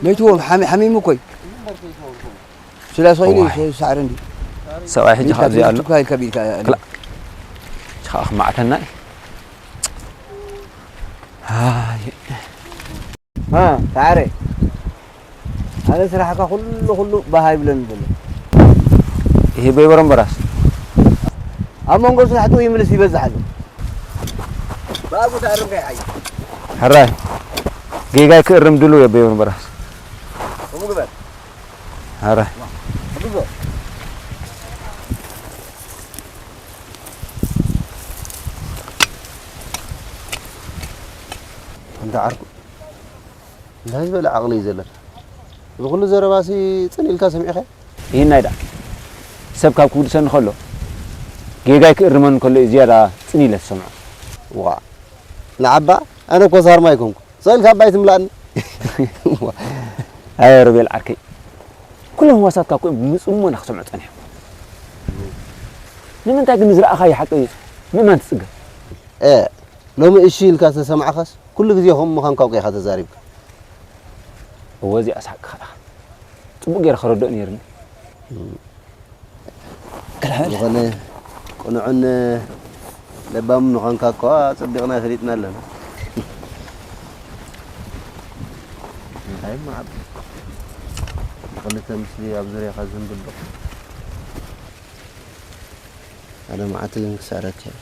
መይትዎም ሓሚ-፣ ሓሚሙ እኮይ። ስለ ሰው ይሉ ዋይ። ሰው ሳዕር እንዲ። ሰብኣይ ሕጂ ሚልካ ካብዚ ኣሎ። ትካ ኢልካ ቢልካ ኣሎ። ክላ-፣ ኸኣ ክማዕተና እዩ። ኣይ። ሃ፣ ሳዕረ። ኣነ ስራሕካ ኩሉ፣ ኩሉ ባህ ይብለኒ ዘሎ። ይሄ በይበረም በራስ። ኣብ መንጎ ስራሕቱ ይምልስ ይበዝሕ ኣሎ። ብኣግኡ ተኣርም ከይሓይሽ። ሕራይ። ጌጋይ ክእርም ድሉው እየ በይበረም በራስ። ከምኡ ግበር። ሕራይ። ግዞ። እንዳ ዓርኩ። እንታይ ዝበለ ዓቕሊ እዩ ዘለካ? እዚ ኩሉ ዘረባሲ ጽን ኢልካ ሰሚዕካ? ይህናይ ደኣ። ሰብ ካብ ክውድሰኒ ከሎ፣ ጌጋይ ክእርመኒ ከሎ እዩ ዝያዳ ጽን ኢለ ዝሰምዖ። ዋእ። ንዓባ፣ ኣነ እኮ ሳርማ ኣይኮንኩ። ስቕ ኢልካ ኣባይ ትምላእኒ። ኣየ ሮቤል ዓርከይ። ኩሎም ህዋሳትካ እኮ እዮም ብጽሞና ክሰምዑ ጸኒሖም። ንምንታይ ግን ንዝረኣኻዮ ሓቂ ምእማን ትጽገም? እ፣ ሎሚ እሺ ኢልካ ዝተሰማዕካስ፣ ኩሉ ግዜ ከምኡ ምዃንካ እኮ ኢኻ ተዛሪብካ። እወ፣ እዚኣስ ሓቅኻ ኢኻ። ጽቡቕ ገይረ ክረድኦ ነይርኒ። ዝኾነ ቅኑዕን ለባምን ምዃንካ እኳ ኣጸቢቕና ፈሊጥና ኣለና። እንታይ እሞ ዓቢ ክልተ ምስሊ ኣብ ዙርያኻ ዝንብል ዶ? ሓደ መዓልቲ ግን ክስዕረካ እየ።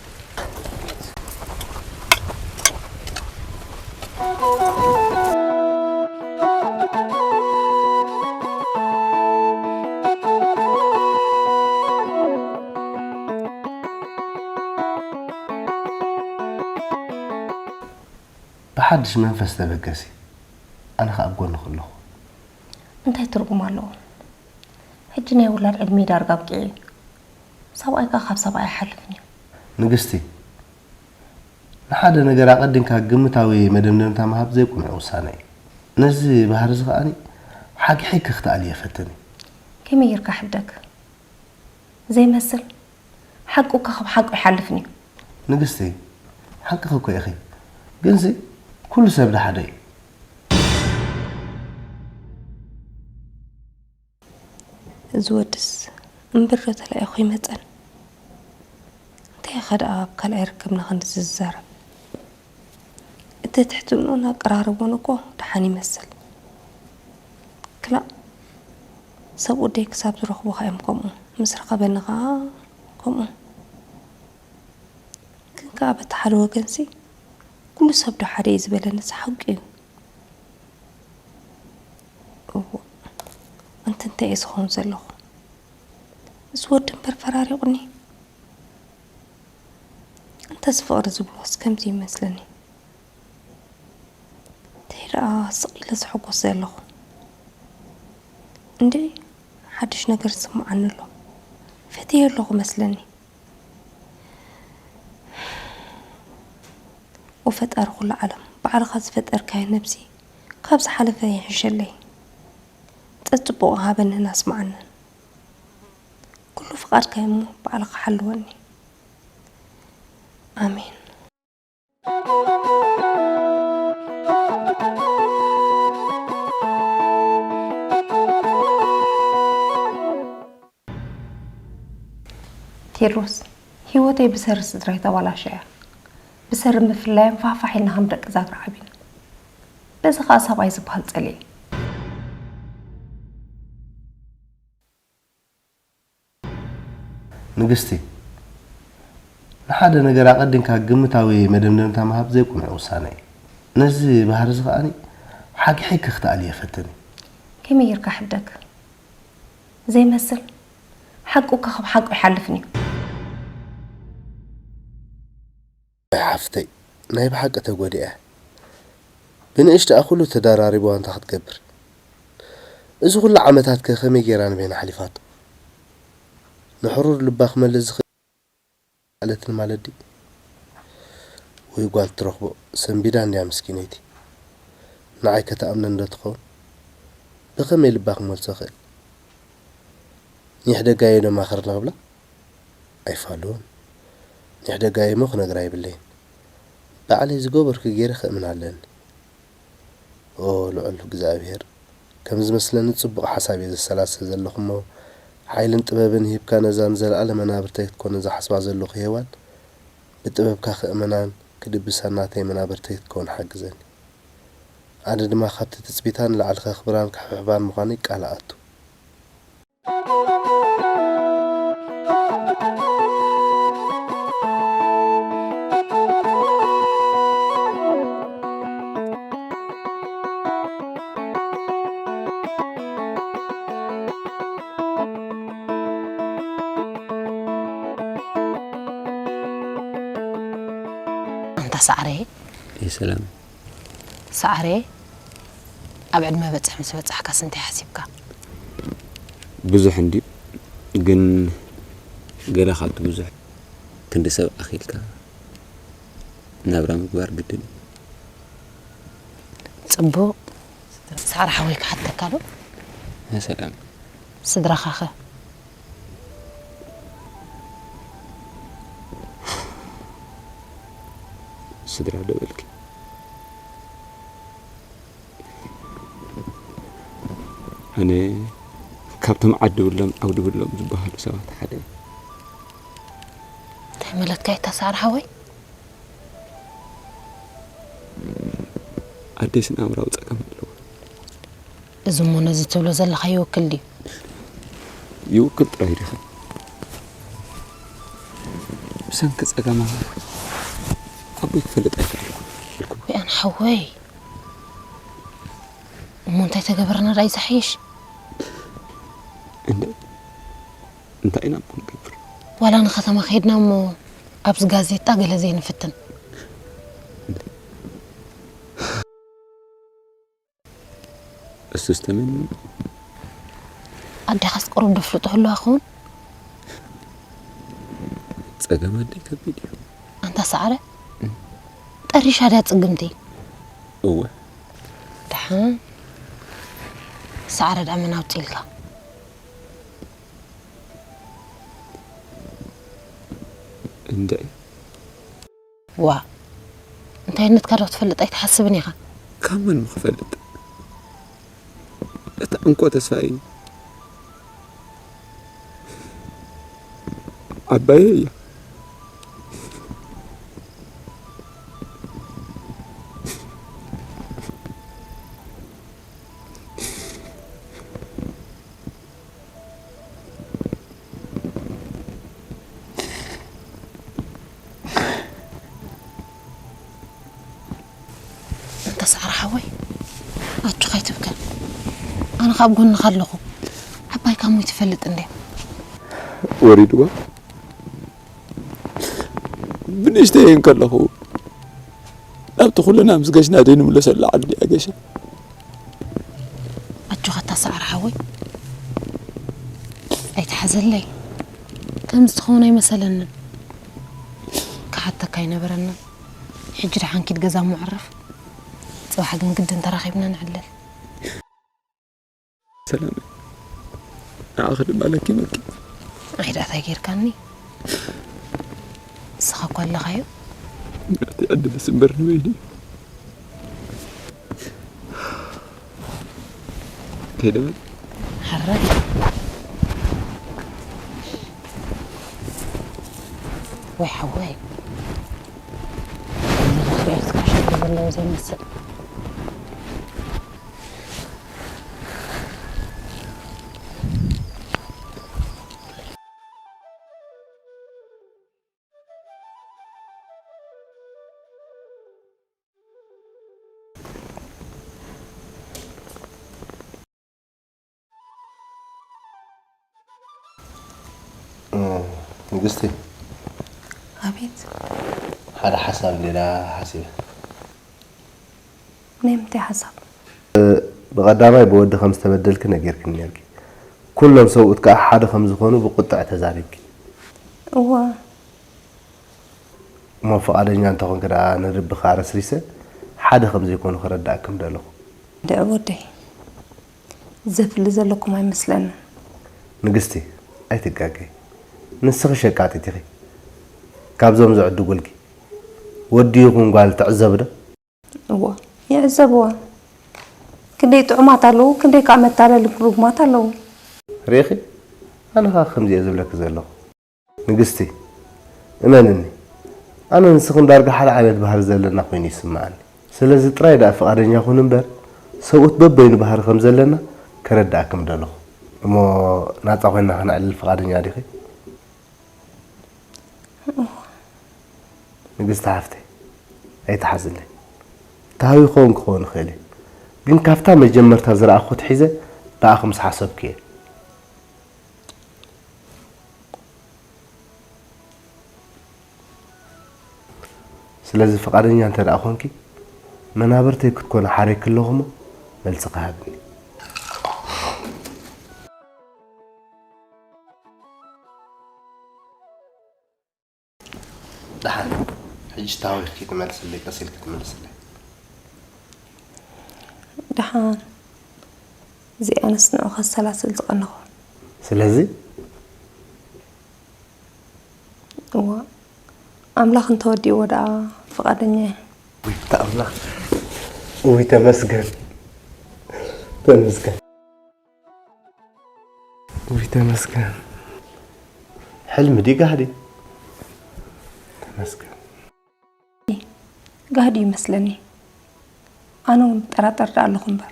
ብሓድሽ መንፈስ ተበገሲ፣ ኣነ ኸኣ ኣብ ጎንኺ ኣለኹ። እንታይ ትርጉም ኣለዎ? ሕጂ ናይ ውላድ ዕድመ ዳርጋ ኣብቂዑ እዩ። ሰብኣይ ከኣ ካብ ሰብኣይ ኣይሓልፍን እዩ። ንግስቲ፣ ንሓደ ነገር ኣቐዲምካ ግምታዊ መደምደምታ ምሃብ ዘይቅኑዕ ውሳነ እዩ። ነዚ ባህሪ እዚ ከኣኒ ሓጊሒኪ ክትኣልዮ ፈትኒ። ከመይ ጌርካ ሕደግ? ዘይመስል? ሓቁ እኮ ካብ ሓቁ ኣይሓልፍን እዩ። ንግስቲ፣ ሓቅኺ እኮ ኢኺ። ግንሲ፣ ኩሉ ሰብ ደሓደ እዩ። እዚ ወድስ እምብር ዶ ተላኢኹ ይመጸን? እንታይ ኢኻ ደኣ ኣብ ካልኣይ ርክብና ክንድዚ ዝዛረብ? እቲ ትሕትንኡን ኣቀራርቦን እኮ ደሓን ይመስል። ክላእ፣ ሰብ ወደይ ክሳብ ዝረኽቡኻ እዮም ከምኡ። ምስ ረኸበኒ ኸኣ ከምኡ። ግን ከኣ በቲ ሓደ ወገንሲ፣ ኩሉ ሰብ ዶ ሓደ እዩ ዝበለንስ ሓቂ እዩ። እዋእ፣ ኣንቲ እንታይ እየ ዝኸውን ዘለኹ? እዚ ወዲ እምበር ፈራሪቑኒ። እንተስ ፍቕሪ ዝብሎስ ከምዚ ይመስለኒ። እንታይ ደኣ ስቕ ኢለ ዝሕጎስ ዘለኹ? እንድዒ፣ ሓድሽ ነገር ይስምዓኒ ኣሎ። ፈትየ ኣለኹ መስለኒ። ወፈጣሪ ኩሉ ዓለም፣ ባዕልኻ ዝፈጠርካዮ ነብሲ ካብ ዝሓለፈ ይሕሸለይ። ጸጽቡቑ ሃበንን ኣስምዓንን። ኩሉ ፍቓድካ እሞ ባዕልኻ ሓልወኒ። ኣሜን። ቴድሮስ፣ ህይወተይ ብሰሪ ስድራይ ተባላሽያ። ብሰሪ ምፍላዮም ፋሕፋሕ ኢልና ከም ደቂ ዛግራ ዓቢና። በዚ ኸኣ ሰብኣይ ዝበሃል ጸሊኤ። ንግስቲ፣ ንሓደ ነገር ኣቐዲምካ ግምታዊ መደምደምታ ምሃብ ዘይቅኑዕ ውሳነ እዩ። ነዚ ባህሪ እዚ ከኣኒ ሓጊሒኪ ክትኣልዮ ፈትኒ። ከመይ ጌርካ ሕደግ? ዘይመስል? ሓቁ እኮ ካብ ሓቁ ኣይሓልፍን እዩ። ኣይ ሓፍተይ፣ ናይ ብሓቂ ተጎዲኣ። ብንእሽተኣ ኩሉ ተደራሪብዋ እንታይ ክትገብር? እዚ ኩሉ ዓመታት ከ ከመይ ጌራ ንበይና ሓሊፋቶ? ንሕሩር ልባ ክመልስ ዝኽእል ኣለትን ማለት ድዩ? ወይ ጓል ትረኽቦ ሰንቢዳ እንድያ ምስኪነይቲ። ንዓይ ከተኣምነኒ ዶ ትኸውን? ብኸመይ ልባ ክመልሶ እኽእል? ኒሕ ደጋየ ዶ ማኸርኒ ክብላ? ኣይፋሉን። ኒሕ ደጋየ እሞ ክነግራ የብለይን። ባዕለይ ዝገበርኩ ገይረ ከእምና ኣለኒ። ኦ ልዑል እግዚኣብሔር፣ ከም ዝመስለኒ ጽቡቕ ሓሳብ እየ ዘሰላስል ዘለኹ እሞ፣ ሓይልን ጥበብን ሂብካ ነዛ ንዘለኣለም መናብርተይ ክትኮንን ዝሓስባ ዘለኹ ሄዋን፣ ብጥበብካ ክእመናን ክድብሳን ናተይ መናብርተይ ክትከውን ሓግዘኒ። ኣነ ድማ ካብቲ ትጽቢታ ንላዕሊ ከኽብራን ክሕብሕባን ምዃነይ ቃል እኣቱ። ኣንታ ሳዕረይ። እይ ሰላም። ሳዕረይ፣ ኣብ ዕድመ በጽሕ ምስ በጻሕካስ እንታይ ሓሲብካ? ብዙሕ እንድዩ፣ ግን ገለ ካብቲ ብዙሕ ክንዲ ሰብ ኣኺልካ ናብራ ምግባር ግድን እዩ። ጽቡቕ። ሳዕረ ሓወይ ክሓተካ ዶ? እይ ሰላም። ስድራኻ ኸ? ስድራ ዶ በልኪ? ኣነ ካብቶም ዓዲ ብሎም ዓውዲ ብሎም ዝበሃሉ ሰባት ሓደ እየ። እንታይ ማለትካ እዩ እታ ሳዕረ ሓወይ? ኣደይ ስነ ኣእምራዊ ጸገም ኣለዋ። እዚ እሞ ነዚ ትብሎ ዘለኻ ይውክል ድዩ? ይውክል ጥራይ ዲኻ? ብሰንኪ ጸገማ ኣቦይ ክፈልጥ ኣይከኣልኩን ኢልኩም። ወይ ኣነ ሓወይ፣ እሞ እንታይ ተገበርና ደኣ እዩ ዝሓይሽ? እንደ እንታይ ኢና እሞ ንገብር? ዋላ ንከተማ ከይድና እሞ ኣብዚ ጋዜጣ ገለ ዘይንፍትን? እሱስ ተመን ኣዴኻስ ቁሩብ ዶ ፍልጦ ህልዋ ክኸውን? ጸገም ኣደይ ከቢድ እዩ። ኣንታ ሳዕረ፣ ጠሪሻ ድያ ጽግምቲ? እወ። ደሓን ሳዕረ ደኣ መን ኣውጺልካ? እንድዒ። ዋእ፣ እንታይነትካ ዶ ክትፈልጥ ኣይትሓስብን ኢኻ? ካብ መን ምኽፈልጥ? እታ እንኮ ተስፋይ ዓባየይ እያ። ኣንታ ሳዕረ ሓወይ፣ ኣጆኻ ኣይትብከል። ኣነ ካብ ጎንኻ ኣለኹ። ዓባይካ እሞ ኣይትፈልጥን ድያ? ወሪድዋ። ብንእሽተይ እንከለኹ ናብቲ ኩልና ምስ ገሽና ዘይንምለሰሉ ዓዲ እያ ገሻ። ኣጆኻ ኣታ ሳዕረ ሓወይ፣ ኣይትሓዘለይ። ከምዚ ትኸውን ኣይመሰለንን። ክሓተካ ኣይነበረንን። ሕጂ ደሓን ኪድ ገዛ እሞ ዕረፍ። ጽባሕ ግን ግድን ተራኺብና ንዕለል። ሰላም። ንዓኺ ድማ ለኪመኪ። ኣይ ደኣ እንታይ ጌርካኒ? ንስኻ እኮ ኣለኻዮ። ምዕርቲ ዕድልስ እምበር ንበይነይ። ከይደ በል። ሕራይ። ወይ ሓወይ። እዚ ክሪኦ ዝከሸገ ዘለዎ ዘይመስል። ንግስቲ፣ ኣቤት። ሓደ ሓሳብ ሌላ ሓሲበ። ናይ ምንታይ ሓሳብ? ብቐዳማይ ብወዲ ከም ዝተበደልኪ ነጊርክኒ ነርኪ። ኩሎም ሰብኡት ከኣ ሓደ ከም ዝኾኑ ብቁጥዕ ተዛሪብኪ። እወ። እሞ ፍቓደኛ እንተኾንኪ ደኣ ንርቢ ከኣ ረስሪሰ ሓደ ከም ዘይኮኑ ክረዳእኪ ምደለኹ። ደኣ ወደይ፣ ዘፍሊ ዘለኩም ኣይመስለንን። ንግስቲ፣ ኣይትጋገይ። ንስኺ ሸቃጢት ኢኺ። ካብዞም ዝዕድጉልኪ ወዲ ይኹን ጓል ትዕዘቢ ዶ? እወ፣ ይዕዘብዋ። ክንደይ ጥዑማት ኣለዉ፣ ክንደይ ከኣ መታለሊ ርጉማት ኣለዉ። ርኢኺ? ኣነ ኸኣ ከምዚ እየ ዝብለኪ ዘለኹ። ንግስቲ፣ እመንኒ፣ ኣነ ንስኽን ዳርጋ ሓደ ዓይነት ባህሪ ዘለና ኮይኑ ይስምዓኒ። ስለዚ ጥራይ ደኣ ፍቓደኛ ኩን እምበር፣ ሰብኡት በበይኑ ባህሪ ከም ዘለና ከረድኣኪ ምደለኹ። እሞ ናጻ ኮይንና ከነዕልል ፍቓደኛ ዲኺ? ንግስቲ ሓፍተይ፣ ኣይትሓዝለይ። ተሃዊኾ እውን ክኸውን ይኽእል እዩ። ግን ካብታ መጀመርታ ዝረኣኹ ኣትሒዘ ብኣኺ ምስ ሓሰብኩ እየ። ስለዚ ፍቓደኛ እንተ ደኣ ኾንኪ፣ መናብርተይ ክትኮኒ ሓርየኪ ኣለኹ እሞ፣ መልስኺ ሃብኒ። ደሓን፣ ሕጂ ተሃዊኽኪ ትመልስለይ፣ ቀስ ኢልኪ ትመልስለይ። ደሓን፣ እዚኣንስ ንዑ ከሰላስል ዝቐነኹ። ስለዚ? እዋ፣ ኣምላኽ እንተወዲእዎ ደኣ ፍቓደኛ እየ። ውይ፣ ኣምላኽ። ውይ፣ ተመስገን። ተመስገን። ውይ፣ ተመስገን። ሕልሚ ድዩ ጋህዲ? ተመስገን። ጋህዲ ይመስለኒ። ኣነ እውን እጠራጠር ደኣ ኣለኹ እምበር።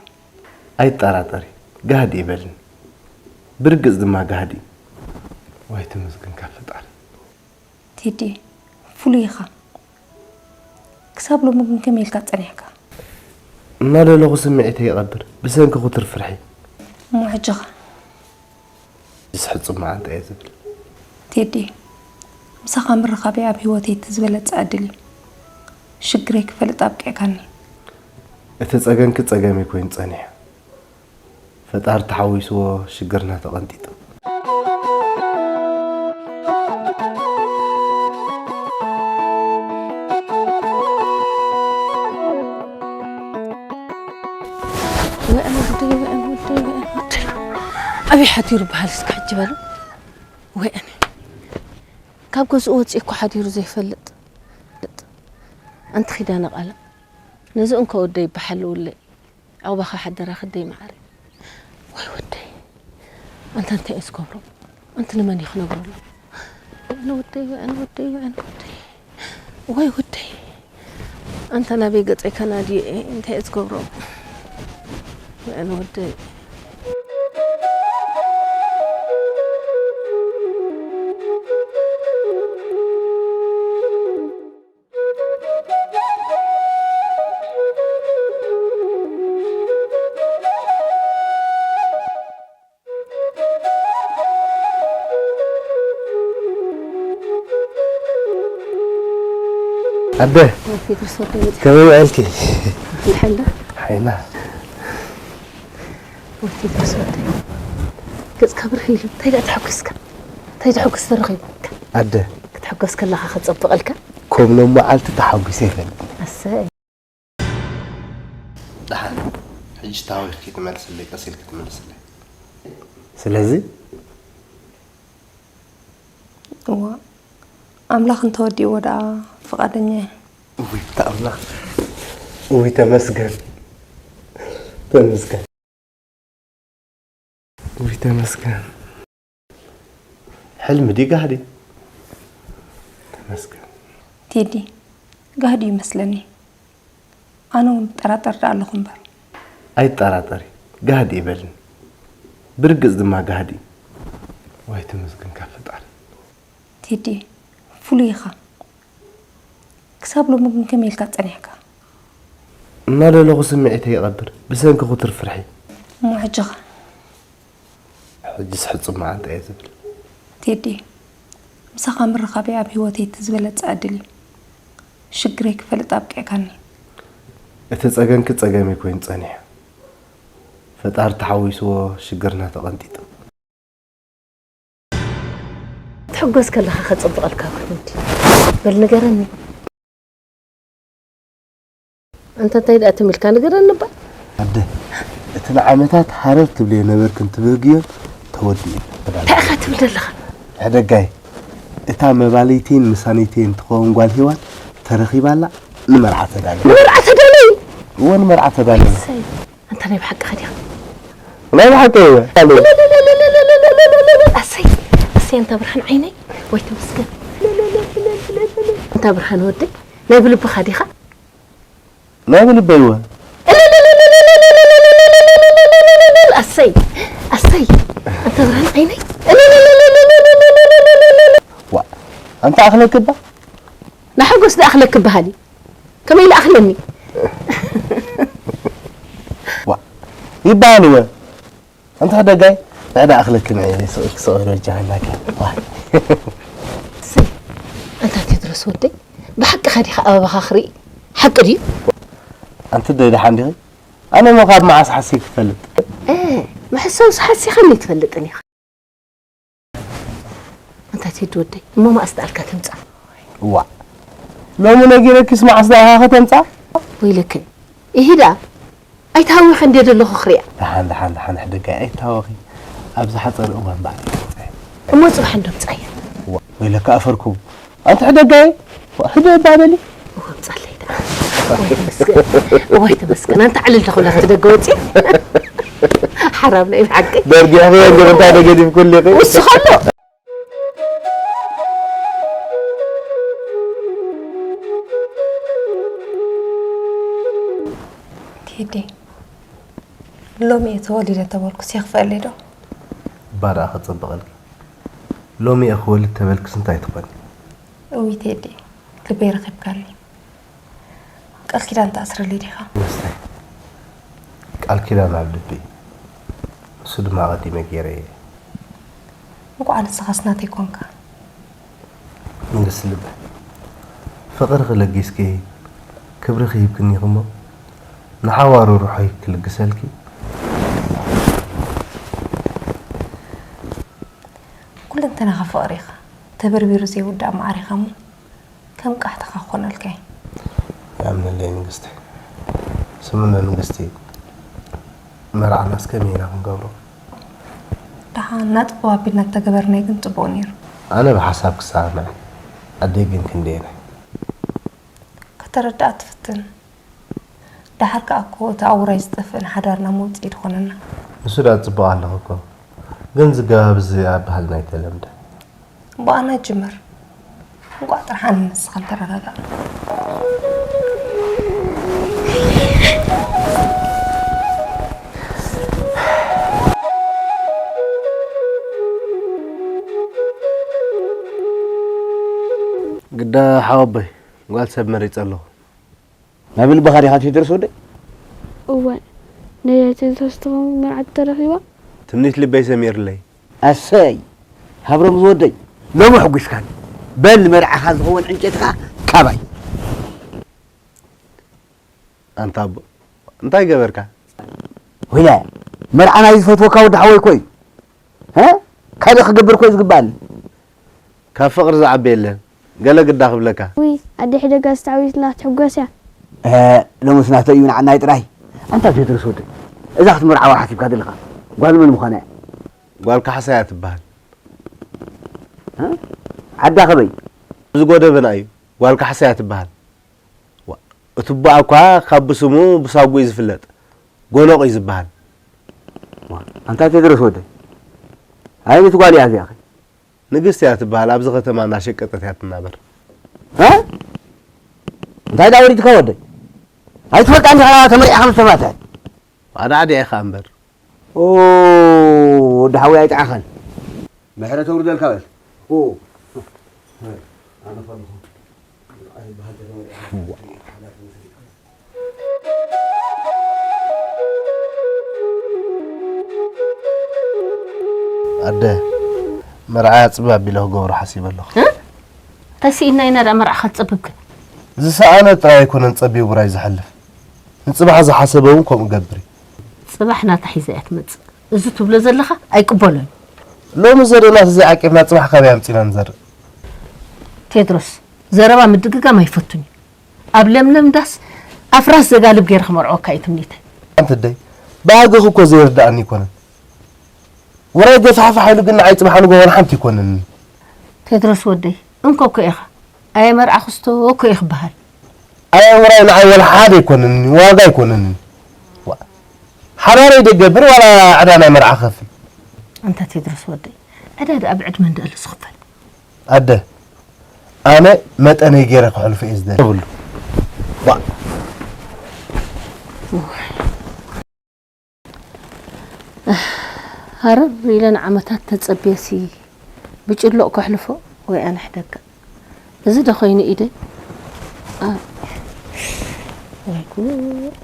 ኣይትጠራጠሪ፣ ጋህዲ ይበልኒ። ብርግጽ ድማ ጋህዲ እዩ። ዋይ፣ ተመስገን ካብ ፈጣሪ። ቴዲ፣ ፍሉይ ኢኻ። ክሳብ ሎሚ ግን ከመይ ኢልካ ጸኒሕካ? እናደለኹ ስምዒተይ ይቐብር፣ ብሰንኪ ክቱር ፍርሒ። እሞ ሕጂ ኸ? ዝስሕት ጽማዕ እንታይ እየ ዝብል? ቴዲ፣ ምሳኻ ምርኻበይ ኣብ ህይወተይ እቲ ዝበለጸ ዕድል እዩ። ሽግረይ ክፈልጥ ኣብቂዕካኒ። እቲ ጸገምኪ ጸገመይ ኮይኑ ጸኒሑ። ፈጣሪ ተሓዊስዎ ሽግርና ተቐንጢጡ። ወአን ወደይ፣ ወአን ወደይ፣ ወአን ወደይ። ኣበይ ሓዲሩ በሃል እስከ ሕጂ በሉ። ወአን ካብ ገዝኡ ወፂኡ እኮ ሓዲሩ ዘይፈልጥ። ኣንቲ ኪዳነ ቃለ፣ ነዚ እንኮ ወደይ ይበሓልውለይ። ዑቕባኻ ሓደራ ክደይ መዓረይ። ወይ ወደይ፣ ኣንታ እንታይ እየ ዝገብሮ? ኣንቲ ንመን እዩ ክነግረሉ? ወአን ወደይ፣ ወአን ወደይ፣ ወአን ወደይ። ወይ ወደይ፣ ኣንታ ናበይ ገጸይ ከናድዮ እየ? እንታይ እየ ዝገብሮ? ወአን ወደይ። ኣደ፣ ፔትሮስ ወደይ መጽእ። ከመይ ውዕልኪ? ድሓን ዶ? ሓይና። ወይ ቴድሮስ ወደይ፣ ገጽካ ብርህ ኢሉ፣ እንታይ ደኣ ተሓጒስካ? እንታይ ዘሐጉስ ተረኺቡ? ኣደ። ክትሕጎስ ከለኻ ከጸብቐልካ? ከም ሎም መዓልቲ ተሓጒሰ ኣይፈልጥን። ኣሰይ። ደሓን፣ ሕጂ ተሃዊኽኪ ትመልስለይ፣ ቀስ ኢልኪ ትመልስለይ። ስለዚ? እዋ፣ ኣምላኽ እንተወዲእዎ ደኣ ፍቓደኛ እየ። ውይ፣ ኣምላኽ። ውይ፣ ተመስገን። ተመስገን። ውይ፣ ተመስገን። ሕልሚ ድዩ ጋህዲ? ተመስገን። ቴዲ፣ ጋህዲ እዩ መስለኒ። ኣነ እውን እጠራጠር ደኣ ኣለኹ እምበር። ኣይትጠራጠሪ፣ ጋህዲ ይበልኒ። ብርግጽ ድማ ጋህዲ እዩ። ዋይ፣ ተመስገን ካብ ፈጣሪ። ቴዲ፣ ፍሉይ ኢኻ። ክሳብ ሎሚ ግን ከመይ ኢልካ ጸኒሕካ? እናደለኹ ስምዒተይ ይቐብር፣ ብሰንኪ ክቱር ፍርሒ። እሞ ሕጂ ኸ? ሕጂስ ሕጹብ መዓንጣ እየ ዝብል። ቴዲ፣ ምሳኻ ምርኻበይ ኣብ ህይወተይ እቲ ዝበለጸ ዕድል እዩ። ሽግረይ ክፈልጥ ኣብቂዕካኒ። እቲ ጸገምኪ ጸገመይ ኮይኑ ጸኒሑ። ፈጣሪ ተሓዊስዎ ሽግርና ተቐንጢጡ። ትሕጎስ ከለኻ ከጸብቐልካ እኮ እንዲ። በል ንገረኒ። ኣንታ እንታይ ደኣ ትም ኢልካ ንገረኒ እባ። ኣደ፣ እቲ ንዓመታት ሃረር ትብልዮ ነበርክን ትብህግዮን ተወዲኡ። እንታይ ኢኻ ትብል ዘለኻ? ሕደጋይ፣ እታ መባልይተይን ምሳነይተይን ትኸውን ጓል ሄዋን ተረኺባላ ንመርዓ ተዳለየ። ንመርዓ ተዳለየ? እወ፣ ንመርዓ ተዳለየ። እሰይ። ኣንታ እንታይ ናይ ብሓቂ ኸዲኻ? ናይ ብሓቂ እየ። ኣሰይ ኣሰይ፣ ኣንታ ብርሃን ዓይነይ፣ ወይ ተመስገን። ኣንታ ብርሃን ወደይ፣ ናይ ብልብኻ ዲኻ? ናይ ብልበይ እወ። ኣሰይ ኣሰይ፣ ኣንታ ብርሃን ዓይነይ። ዋ ኣንታ ኣኽለክባ ንሓጎስ ደኣ ኣኽለክ በሃሊ ከመይ ኢለ ኣኽለኒ? ዋ ይበሃል እወ። ኣንታ ደጋይ ንዕዳ ኣኽለክ ንዕሊ ስቕ ስቕ ዶ ጃሃናካ። ዋ እሰይ፣ ኣንታ ቴድሮስ ወደይ፣ ብሓቅኻ ዲኻ ኣበባኻ ክርኢ? ሓቂ ድዩ? ኣንቲ ዶ ደሓን ዲኺ? ኣነ እሞ ካብ መዓስ ሓሲብ ክፈልጥ? እ፣ መሕሰውስ ሓሲኻኒ ኣይትፈልጥን ኢኻ። ኣንታ ቴዲ ወደይ፣ እሞ መኣስ ደኣልካ ተምጻ? ዋ ሎሚ ነጊረኪስ መዓስ ደኣ ኢኻ ከተምጻ? ወይለከ፣ ኢሂ ደኣ፣ ኣይትሃዊኸ እንድየ ዘለኹ ክሪኣ። ደሓን ደሓን ደሓን ሕደጋይ ኣይትሃወኺ። ኣብ ዝሓጸረ እዋን ባዕለይ ክመጽእ እየ። እሞ ጽባሕ እንዶ ምጻያ። ዋ ወይለካ ኣፈርኩ። ኣንቲ ሕደጋይ ህደ እባ በሊ። እዋ ምጻለይ ደኣ። እዋይ ተመስገን። እዋይ ተመስገን። ኣንታ ዕልል ተኽብላ ክትደገ ወጺ። ሓራም ናይ ብሓቂ። ደርጊ ሕበ ገበታ ደገዲፍ ኩልኺ። ውስኸሎ። ቴዲ ሎሚ እየ ተወሊደ ተበልኩስ የኽፍአለይ ዶ? እባ ደኣ ከጸብቐልኪ። ሎሚ እየ ክወልድ ተበልክስ እንታይ ትኾኒ? እውይ ቴዲ ልበይ ረኺብካኒ። ቃል ኪዳን ትኣስረለይ ዲኻ? ንስተይ ቃል ኪዳን ኣብ ልቢ እዩ። ንሱ ድማ ኣቐዲመ ገይረ እየ። እንቋዕ ንስኻስ ናተይ ኮንካ። መንግስቲ ልበ ፍቕርኺ ለጊስኪ ክብርኺ ሂብክኒ ኢኺ እሞ ንሓዋሩ ርሑይ ክልግሰልኪ። ኩለንተናኻ ፍቕሪ ኢኻ ተበርቢሩ ዘይውዳእ መዓር ኢኻ እሞ ከም ቃሕትኻ ክኾነልካ እየ። ይኣምነለይ ንግስቲ። ስምምዕ መንግስቲ መርዓናስ ከመይ ኢና ክንገብሮ? ደሓን ናጥቦ ኣቢልና እንተገበርናዮ ግን ጽቡቕ ነይሩ። ኣነ ብሓሳብ ክሰማማዕ፣ ኣደይ ግን ክንደየናይ? ከተረድኣ ትፍትን። ደሓር ከኣ እኮ እቲ ኣብ ውራይ ዝጠፍእን ሓዳርና መውጽኢ ድኾነና። ንሱ ደኣ ጽቡቕ ኣለኺ እኮ፣ ግን ዝገባብ እዚ ኣብ ባህልና ኣይተለምደ። ብኣና ጅምር። እንቋዕ ጥራሕ ኣነ ንስኻን ተረዳዳእና። ግዳ ሓወቦይ ጓል ሰብ መሪጸ ኣለኹ። ናብ ልብኻ ዲኻ ቴድሮስ ወደይ? እወ፣ ነያ ቴድሮስ ትኸውን መርዓት ተረኺባ። ትምኒት ልበይ ሰሚርለይ። ኣሰይ ሃብሮም ዝወደይ ሎሚ ሕጒስካኒ። በል ንመርዓኻ ዝኸውን ዕንጨይትኻ ካባይ። ኣንታ ኣቦ እንታይ ገበርካ? ወይለ መርዓ ናይ ዝፈትወካ ወዲ ሓወይ እኮ እዩ። እ? ካልእ ክገብር እኮ እዩ ዝግባኣኒ። ካብ ፍቕሪ ዝዓቢ የለን። ገለ ግዳ ክብለካ። ውይ ኣደ ሕደጋ ዝተዓዊትና ክትሕጎስ እያ። እ፣ ሎምስ ናተይ እዩ ንዓናይ ጥራይ። ኣንታ ቴድሮስ ወደይ እዛ ክትምርዓዋ ሓሲብካ ዘለኻ ጓል መን ምዃና እያ? ጓል ካሕሳ እያ ትበሃል። እ? ዓዳ ኸበይ? ኣብዚ ጎደበና እዩ። ጓል ካሕሳ እያ ትበሃል። ዋ፣ እቲ ኣቦኣ እኳ ካብ ብስሙ ብሳጉ እዩ ዝፍለጥ። ጎኖቕ እዩ ዝበሃል። ኣንታ ቴድሮስ ወደይ፣ ኣየነይቲ ጓል እያ እዚኣኸ? ንግስቲ እያ ትበሃል። ኣብዚ ከተማ እናሸቀጠት እያ ትናበር። እ? እንታይ ደኣ ወሪድካ ወደይ? ኣይትፈልጣን ኢኻ ተመሪዕኻ ምስ ተባትዐ። ኣዳዕዲዐ ኢኻ እምበር። ኦ ወዲ ሓወይ ኣይጥዓኻን። ምሕረት ኣውርደልካ በል። ኦ። ኣደ መርዓ ጽብብ ኣቢለ ክገብሮ ሓሲበ ኣለኹ። እ? እንታይ ስኢንና ኢና ደኣ መርዓኻ ትጸብብ ግን? ዝሰኣነ ጥራይ ኣይኮነን ጸቢቡ ውራይ ዝሓልፍ። ንጽባሕ ዝሓሰበ እውን ከምኡ ገብር እዩ። ጽባሕ ናታ ሒዛ እያ ትመጽእ። እዚ ትብሎ ዘለኻ ኣይቅበሎን። ሎሚ ዘሪእናስ ዘይዓቂብና ጽባሕ ካበይ ኣምጺእና ንዘርእ? ቴድሮስ፣ ዘረባ ምድግጋም ኣይፈቱን እዩ። ኣብ ለምለም ዳስ ኣፍራስ ዘጋልብ ገይረ ክመርዐወካ እዩ ትምኒተይ። ኣንቲ ኣደይ፣ ባህግኺ እኮ ዘይርድኣኒ ኣይኮነን። ውራይ ገፋሕፋሕ ኢሉ ግን ንዓይ ጽባሕ ንጎ ወላ ሓንቲ ኣይኮነንን። ቴድሮስ ወደይ፣ እንኮ እኮ ኢኻ። ኣየ መርዓ ክስቶ እኮ እዩ ክበሃል። ኣየ ውራይ ንዓይ ወላ ሓደ ኣይኮነንን፣ ዋጋ ኣይኮነንን። ዋ፣ ሓራረይ ደገብር ዋላ ዕዳ ናይ መርዓ ከፍል። ኣንታ ቴድሮስ ወደይ፣ ዕዳ ደኣ ብዕድመ እንድኣሉ ዝኽፈል። ኣደ ኣነ መጠነይ ገይረ ክሕልፎ እየ ዝደሊ። ተብሉ። ባ ሃረር ኢለን ዓመታት ተጸብየሲ ብጭሎቕ ከሕልፎ ወይ ኣነ ሕደጋ። እዚ ዶ ኮይኑ ኢደይ? ኣ፣ ወይ ጉድ።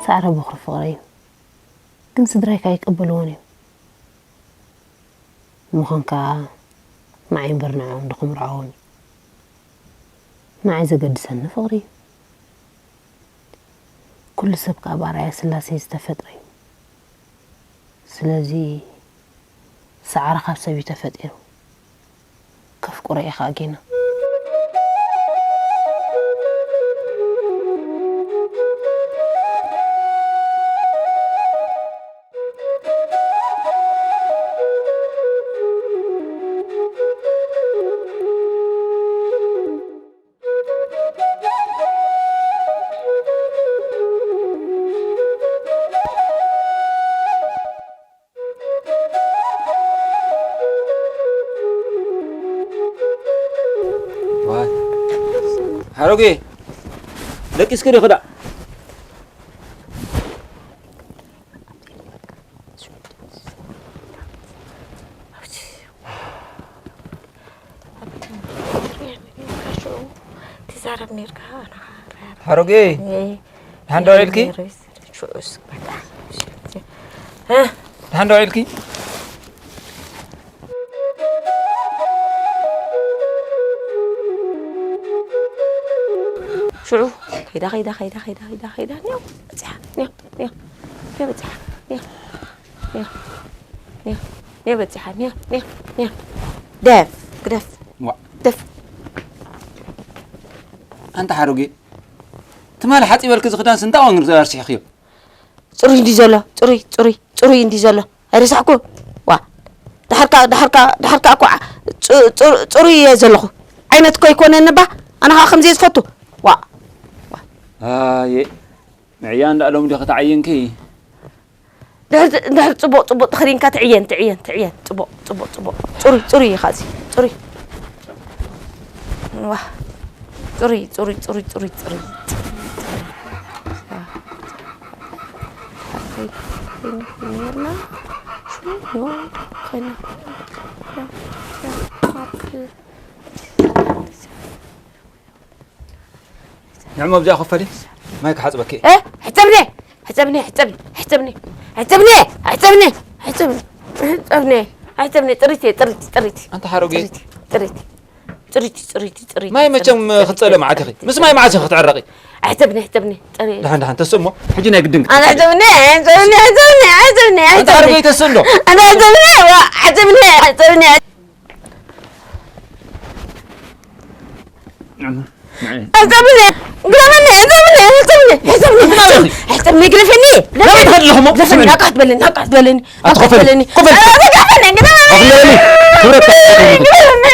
ሳዕረ ቦኽሪ ፍቕረይ እዩ፣ ግን ስድራይካ ኣይቀበልዎን እዮም። ምዃን ከኣ ንዓይ እምበር ንዕኦም ዶ ክምርዓዎም እዩ? ንዓይ ዘገድሰኒ ፍቕሪ እዩ። ኩሉ ሰብ ከኣ ብኣርኣያ ስላሴ ዝተፈጥረ እዩ። ስለዚ ሰዓረ ካብ ሰብ እዩ ተፈጢሩ። ከፍቅሮ እየ ከኣ ጌና። ዋይ ሓሮጌ ደቂስኪ ዶ ክዳዕ ትዛረብ ነርካ ኣና ሓሮጌ ደሓን ዶ ውዒልኪ? ሽዑስ በቃ እ ደሓን ዶ ውዒልኪ? ሽዑ ከይዳ ከይዳ ከይዳ ከይዳ ከይዳ ከይዳ ኒዮ በፂሓ ኒዮ ኒዮ ኒዮ በፂሓ ኒዮ ኒዮ ኒዮ ኒዮ በፂሓ ኒዮ ኒዮ ኒዮ ደፍ ግደፍ ዋ። ደፍ ኣንታ ሓሮጌ ትማሊ ሓፂበልኪ ዝኽዳን ስንታ ዋንግር ኣርሲሕክዮ? ፅሩይ እንዲ ዘሎ ፅሩይ ፅሩይ ፅሩይ እንዲ ዘሎ ኣይረሳሕኩ ዋ ዳሕርካ ዳሕርካ ዳሕርካ እኮ ፅ- ፅ- ፅሩይ እየ ዘለኹ ዓይነት እኮ ይኮነኒ ባ ኣነ ከዓ ከምዚ እየ ዝፈቱ ዋ ኣየ ንዕያ እንዳ ሎም ዲኺ ተዓይንኪ ድሕር ድሕር ፅቡቅ ፅቡቅ ተኸዲንካ ትዕየን ትዕየን ትዕየን ፅቡቅ ፅቡቅ ፅቡቅ ፅሩይ ፅሩይ ኢኻ እዚ ፅሩይ ዋ ፅሩይ ፅሩይ ፅሩይ ፅሩይ ፅሩይ ንዕሞ ኣብዚኣ ኮፈሊ ማይ ክሓፅበኪ እ ሕፀብኒ ሕፀብኒ ሕፀብኒ ሕፀብኒ ሕፀብኒ ሕፀብኒ ሕፀብኒ ሕፀብኒ ሕፀብኒ ሕፀብኒ ጥሪት እየ ጥሪት ጥሪት ኣንታ ሓሮጌ ጥሪት ጥሪት ጥሪት ጥሪት ማይ መቸም ክትፀለ መዓት ኢኺ ምስ ማይ መዓት ኢኺ ክትዕረቂ ሕፀብኒ ሕፀብኒ ጥሪት ደሓን ደሓን ተስእ እሞ ሕጂ ናይ ግድን ኣነ ሕፀብኒ ሕፀብኒ ሕፀብኒ ሕፀብኒ ኣንታ ሓሮጌ ተስእ እንዶ ኣነ ሕፀብኒ ዋ ሕፀብኒ ሕፀብኒ ሕፀብኒ ግረመኒ ሕፀብኒ ሕፀብኒ ሕፀብኒ ሕፀብኒ ግረፈኒ ናበይ ትኸዲ ኣለኹ እሞ? ግረፈኒ ናቃት በለኒ ናቃት በለኒ ኣትኸፈኒ። ናቃት በለኒ ኮፈኒ። ኧረ ግረፈኒ ግረፈኒ ኮፈኒ። ግረፈኒ ግረፈኒ ግረፈኒ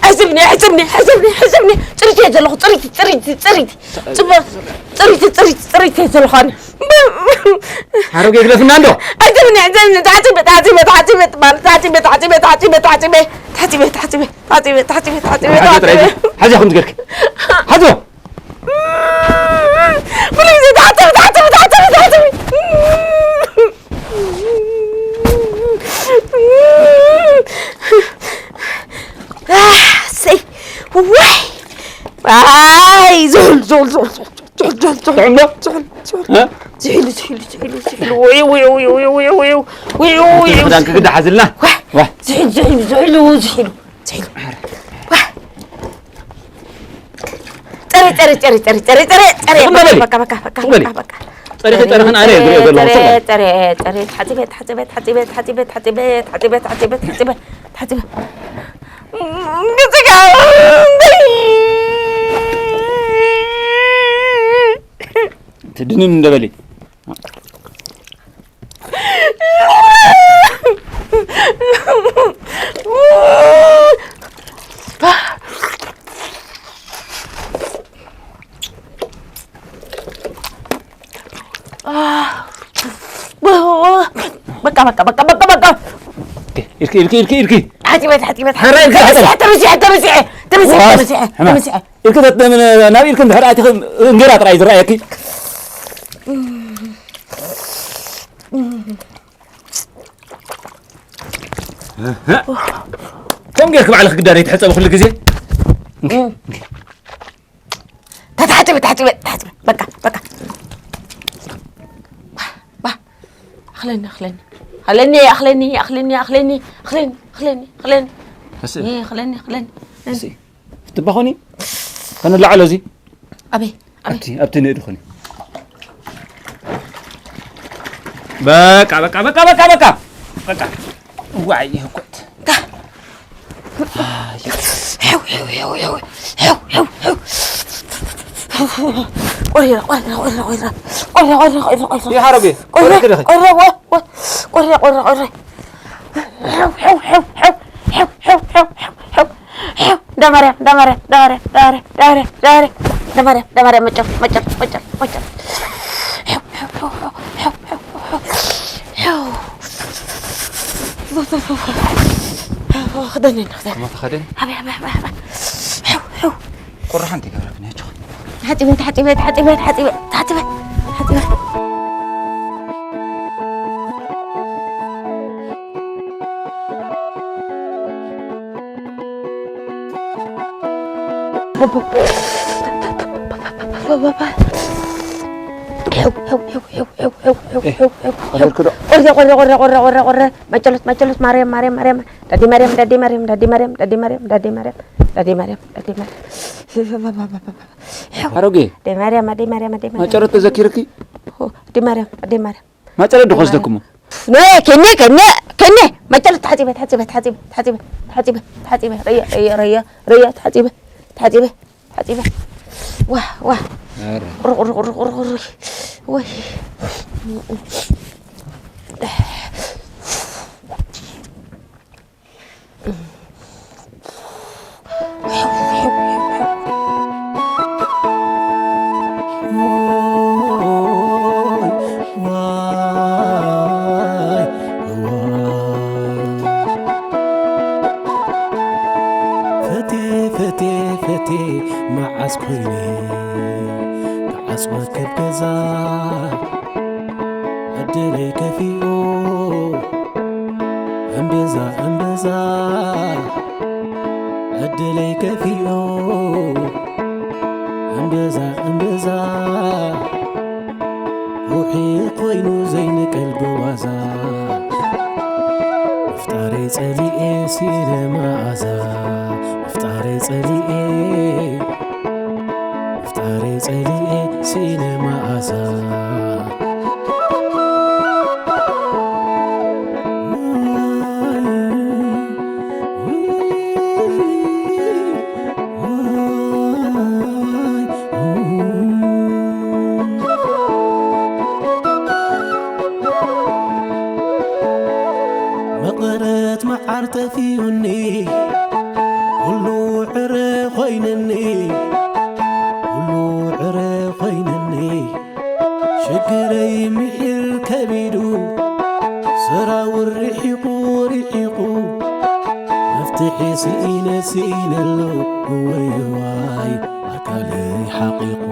ሕፅብኒ ሕፅብኒ ሕፅብኒ ሕፅብኒ ፅሪት እየ ዘለኹ ፅሪት ፅሪት ፅሪት ፅቡቅ ፅሪት ፅሪት ፅሪት እየ ዘለኹ ኣነ ሓሮጌ ግደፍና እንዶ ሕፅብኒ ሕፅብኒ ተሓፂበ ተሓፂበ ተሓፂበ ተሓፂበ ተሓፂበ ተሓፂበ ተሓፂበ ተሓፂበ ተሓፂበ ተሓፂበ ተሓፂበ ተሓፂበ ሓዚ ተሓፂበ ሓዚ ከም ዝገርክ ሓዚ ብልግዚ ተሓፂበ ተሓፂበ ተሓፂበ ተሓፂበ ሰይ ወይ ኣይ ዙል ዙል ዙል ዙል ዙል ዙል ዙል ጥዕምዶ ዝሕሉ ዝሕሉ ዝሕሉ ዝሕሉ ወይ ወይ ወይ ወይ ወይ ወይ ወይ ወይ ክዳን ክግዳ ሓዝልና ዝሕሉ ዝሕሉ ዝሕሉ ዝሕሉ ዝሕሉ ጥሪ ጥሪ ጥሪ ጥሪ ጥሪ ጥሪ ጥሪ በቃ በቃ በቃ በቃ በቃ ጸሪኺ ጸሪኽን ኣነ እየ ዝሪኦ ዘለኹ። ጽርግያ። ጽሬ ጽሬ ጽሬ ተሓጺበ ተሓጺበ ተሓጺበ ተሓጺበ ተሓጺበ ተሓጺበ ተሓጺበ ተሓጺበ። ትድንን እንደበሊ። በቃ በቃ በቃ በቃ በቃ። ኢርኪ ኢርኪ ኢርኪ ኢርኪ። ሓጺበት ሓጺበት ሕራይ ኢርኪ ሓጺበት። ተመሲሐ ተመሲሐ ተመሲሐ ተመሲሐ ዋስ፣ ተመሲሐ ሕማ። ተመሲሐ። ኢርኪ ተት-፣ ምን-፣ ናብ ኢርኪ እንድሕር ኣቲኺ እንጌራ ጥራይ ዝረኣየኪ። ከም ጌርኪ ባዕልኺ ግዳን ኣይትሕጸቢ ኩሉ ግዜ። ተታሕጽበ ታሕጽበ ታሕጽበ በቃ በቃ። ባ ባ ኣኽለኒ ኣኽለኒ ኣኽለኒ ኣኽለኒ ኣኽለኒ ኣኽለኒ ኣኽለኒ ኣኽለኒ ኣኽለኒ እሺ። እ፣ ኣኽለኒ ኣኽለኒ እሺ። ክትባኾኒ ከነላዕሎ እዚ ኣበይ ኣበይ ኣብቲ ኣብቲ ንእዲ ኾኒ። በቃ በቃ በቃ በቃ በቃ በቃ። ዋይ ይህኩት። ታ- ሕው፣ ሕው፣ ሕው፣ ሕው፣ ሕው፣ ሕው፣ ሕው። ቆሪራ፣ ቆሪራ፣ ቆሪራ፣ ቆሪራ። ቆሪራ፣ ቆሪራ፣ ቆሪራ፣ ቆሪራ። ይሃረብ እየ። ቆሪራ፣ ወረድ ደኸ። ቆሪራ፣ ዋ፣ ዋ። ቆሪራ፣ ቆሪራ፣ ቆሪራ። ሕው፣ ሕው፣ ሕው፣ ሕው፣ ሕው፣ ሕው፣ ሕው፣ ሕው፣ ሕው። ሕው፣ ደማርያም፣ ደማርያም፣ ደማርያም፣ ደማርያም፣ ደማርያም፣ ደማርያም። ደማርያም፣ ደማርያም፣ መጨር፣ መጨር፣ መጨር፣ መጨር። ሕው፣ ሕው፣ ሕው፣ ሕው፣ ሕው፣ ሕው፣ ሕው። ክደኒ፣ ክደኒ። እሞ ተኸደኒ። ኣበይ፣ ኣበይ፣ ኣበይ፣ ኣበይ። ሕው፣ ሕው። ቁሪ ሓንቲ ይገብረክን እያ ችኹ። ተሓጺበ፣ ተሓጺበ፣ ተሓጺበ፣ ተሓጺበ፣ ተሓጺበ፣ ተሓጺበ። ሕው፣ ሕው፣ ሕው፣ ሕው፣ ሕው፣ ሕው፣ ሕው፣ ሕው፣ ሕው፣ ሕው፣ ሕው። ኣበልኩ ዶ? ቆረ፣ ቆረ፣ ቆረ፣ ቆረ፣ ቆረ፣ ቆረ። ማጨሎት፣ ማጨሎት፣ ማርያም፣ ማርያም፣ ማርያም። ዳዲ ማርያም፣ ዳዲ ማርያም፣ ዳዲ ማርያም፣ ዳዲ ማርያም፣ ዳዲ ማርያም፣ ዳዲ ማርያም፣ ዳዲ ማርያም። ኣሮጌ ዳዲ ማርያም፣ ዳዲ ማርያም፣ ዳዲ ማርያም። ማጨሎት ተዘኪርኪ? ኦ፣ ዳዲ ማርያም፣ ዳዲ ማርያም። ማጨሎት ዶ ክወስደኩሞ? ነ፣ ከነ፣ ከነ፣ ከነ። ማጨሎት ተሓጺበ፣ ተሓጺበ፣ ተሓጺበ፣ ተሓጺበ፣ ተሓጺበ፣ ተሓጺበ። ረዮ፣ ረዮ፣ ረዮ፣ ተሓጺበ፣ ተሓጺበ፣ ተሓጺበ። ዋ፣ ዋ። ኧረ። ቁሪ፣ ቁሪ፣ ቁሪ፣ ቁሪ፣ ቁሪ። ወይ። ፈቴ ፈቴ ፈቴ መዓስ ኮይነ ተዓጽወ ከብ ገዛ ዕድለይ ከፊኡ እምብዛ እምብዛ ዕድለይ ከፊኡ እምብዛ እምብዛ ሩሒ ኮይኑ ዘይንቀል ብዋዛ ምፍጣረይ ጸሊኤ ሲነ መኣዛ ምፍጣረይ ጸሊኤ ምፍጣረይ ጸሊኤ ሲነ መኣዛ መቐረት መዓር ጠፊኡኒ ኩሉ ዕረ ኮይነኒ ኩሉ ዕረ ኮይነኒ ሽግረይ ምሒር ከቢዱ ሰራውር ርሒቑ ርሒቑ መፍትሒ ስኢነ ስኢነሉ እወይ እዋይ ኣካለይ ሓቒቑ